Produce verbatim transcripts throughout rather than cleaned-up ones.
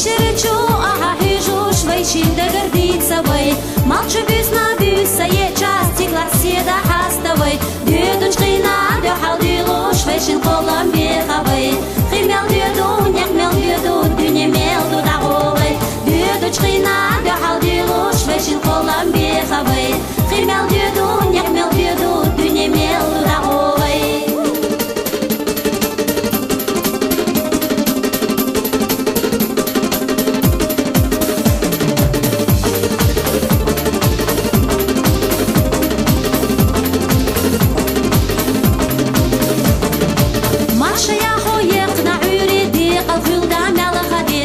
Ширачу ахьа хьежуш вай шин дагардица вай. Малчу бюсна бюса е частик ласседа хаста вай. Дедуч къина дехал дилуш вай шин Колумбия хавай. Химел деду, нехмел деду, дуне мел ду дагъовай. Дедуч къина дехал дилуш вай шин Колумбия хавай. Химел деду, нехмел деду, дуне мел ду дагъовай. Машая хо ехна ури ди къалхулда мялахади.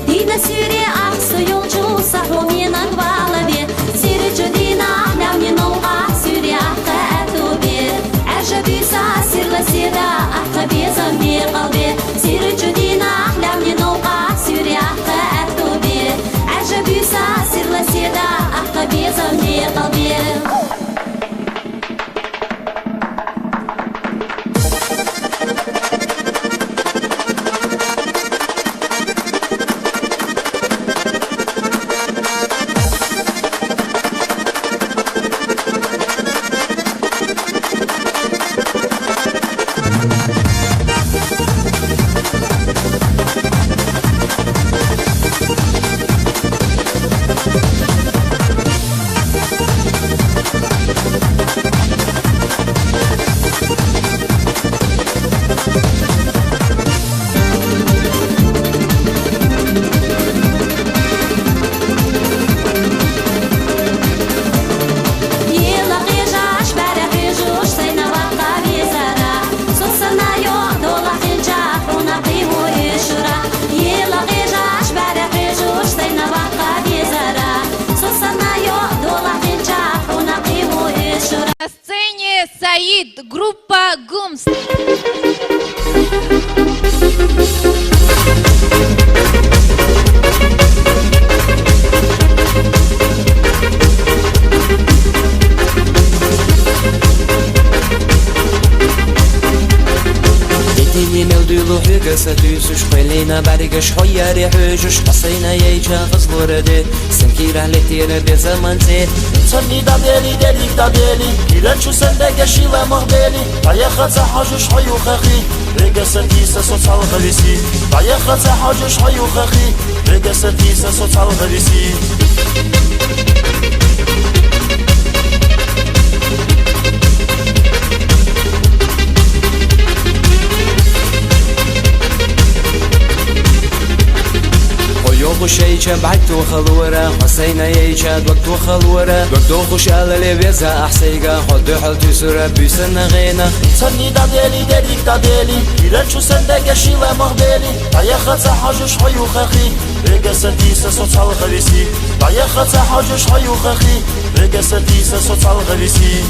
Дина сири ахсу юлчу сахумина гвалави. Сири чудина лявни нолга сири ахка атуби. Ажабиса сирла сира ахка безам би къалби. Сири чудина лявни нолга сири ахка атуби. Ажабиса сирла сира ахка безам би къалби. На сцене Саид, группа «Гумс». Дитини мел дуйлу хӀуга сатуйсуш, хъвелина баригаш хӀу яри хӀуйжуш, Хьусайна яйча гъазлураде. Сен кира летира безаманце. Царни дадели, дерик дадели, кира чу сендега шила мухбели. Даяха ца хьажуш хаюхахи, бега сатиса соцал гъависи. Даяха ца хьажуш хаюхахи, бега сатиса соцал гъависи. Хо йогъу шайча байту халура, Хусайна яйча докто халура, докто хуш алале веза ахсайга, хо духал тюсура, бюсана гъена. Царни дадели, дерик дадели, ирачу сендега шила махбели, даяха ца хьажуш хаюхахи, бега сатиса соцал гъависи, даяха ца хьажуш хаюхахи, бега сатиса соцал гъависи.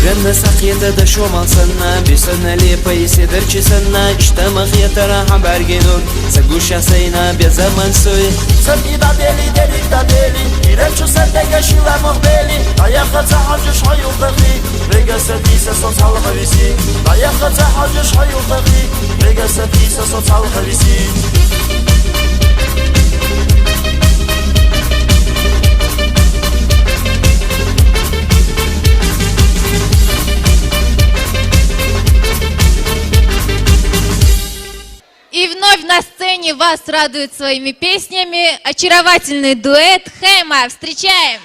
Иренна сахъета да шомал санна, бисанна лепа иседарчи санна, иштама хетара хабаргинур. Сагуша сайна безаман суй. Саби дадели, дерик дадели, ирачу сендега шила мухбели, даяха ца хьажуш хаюхахи, бега сатиса соцал гъависи, даяха ца хьажуш хаюхахи, бега сатиса соцал гъависи. И вновь на сцене вас радует своими песнями очаровательный дуэт Хэма. Встречаем!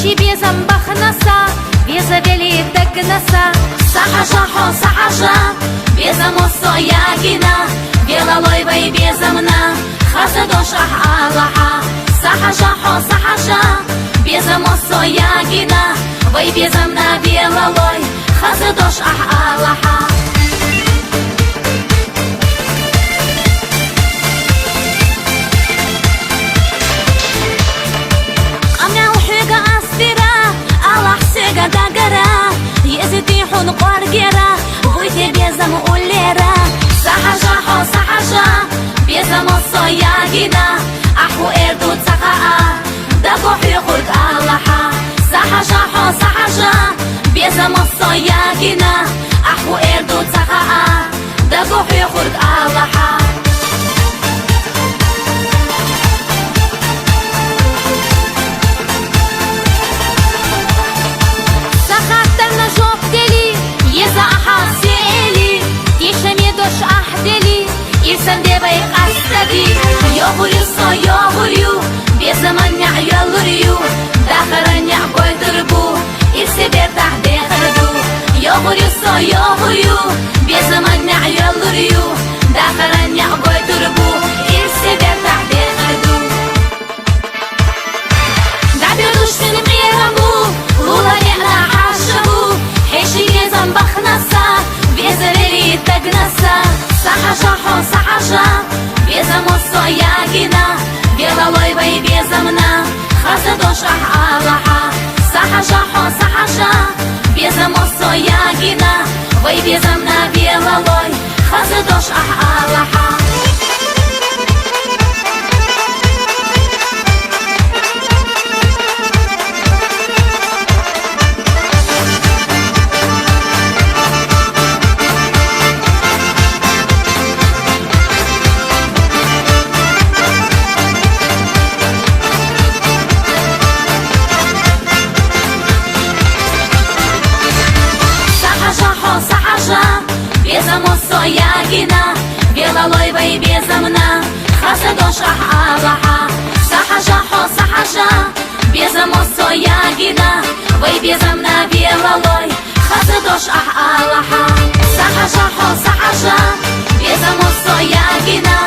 Чи безам бахнаса, безавели дагнаса. Са хьажа хьо, са хьажа, безамо со я гина, велалой вай безамна, хаза дош ахь Аллахьа. Са хьажа хьо, са хьажа, безамо со я гина, вай безамна велалой, хаза дош ахь Аллахьа. Къамаьл хьоьга аз дера, Аллахь соьга дагара, еза дий хьона кӀоаргера, вуй те безам уллера. Са хьажа хьо, са хьажа, безамо со я гина, ахь ху эрду ца хаа, даго хьоьхург Аллахьа. Са хьажа хьо, са хьажа, безамо со я гина, ахь ху эрду ца хаа, даго хьоьхург Аллахьа. Са хаттарна жоп дели, еза ахьа сели, тешаме дош ахь дели, ирсан де вай къастади. ЙогӀур ю со, йогӀур ю, безаман наӀ йолур ю, дахаран наӀ гойтур бу, ирсе бертахь дехар ду. ЙогӀур ю со, йогӀур ю, безаман наӀ йолур ю, дахаран наӀ гойтур бу, ирсе бертахь дехар ду. ДӀабердуш син къера бу, лула ниӀна хьаша бу, хьеши безам бахнаса, безавели дагнаса. Са хьажа хьо, са хьажа, безамо со я гина, велалой вай безамна, хаза дош ахь Аллахьа. Са хьажа хьо, са хьажа, безамо со я гина, вай безамна велалой, хаза дош ахь Аллахьа. Са хьажа хьо, са хьажа, безамо со я гина, велалой вай безамна, хаза дош ахь Аллахьа. Са хьажа хьо, са хьажа, безамо со я гина, вай безамна велалой, хаза дош ахь Аллахьа. Са хьажа хьо, са хьажа, безамо со я гина,